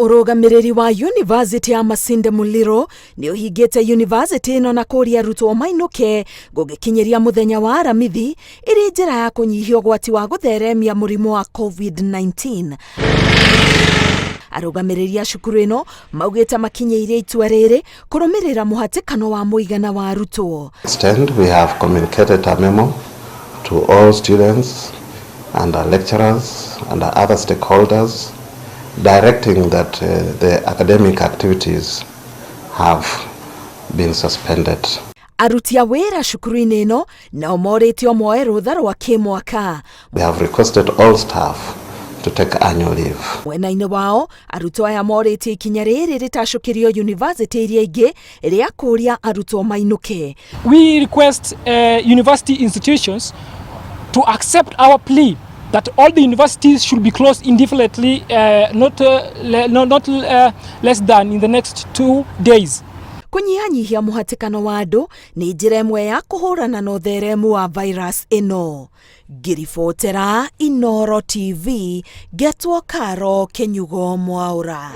Ũrũgamĩrĩri wa Yunivasĩtĩ ya Masinde Muliro nĩ ũhingĩte yunivasĩtĩ ĩno na kũria arutwo mainũke gũgĩkinyĩria mũthenya wa Aramithi ĩrĩ njĩra ya kũnyihia ũgwati wa gũtheremia mũrimũ wa COVID-19. Arũgamĩrĩri a cukuru ĩno maugĩte makinyĩire itua rĩrĩ kũrũmĩrĩra mũhatĩkano wa mũigana wa arutwo. Extend, we have communicated a memo to all students and our lecturers and our other stakeholders directing that the academic activities have been suspended. Aruti a wĩra cukuru-inĩ ĩno nao morĩtio moe rũtha rwa kĩmwaka. We have requested all staff to take annual leave. Mwena-inĩ wao arutwo aya morĩtie ikinya rĩrĩ rĩtacũkĩrio yunivasĩtĩ iria ingĩ rĩa kũria arutwo mainũke. We request university institutions to accept our plea that all the universities should be closed indefinitely, not less than in the next 2 days. Kũnyihanyihia mũhatĩkano wa andũ nĩ njĩra ĩmwe ya kũhũrana na ũtheremu wa virus ĩno. Ngĩribotera Inoro TV, ngetwo Karo Kĩnyugo Mwaũra.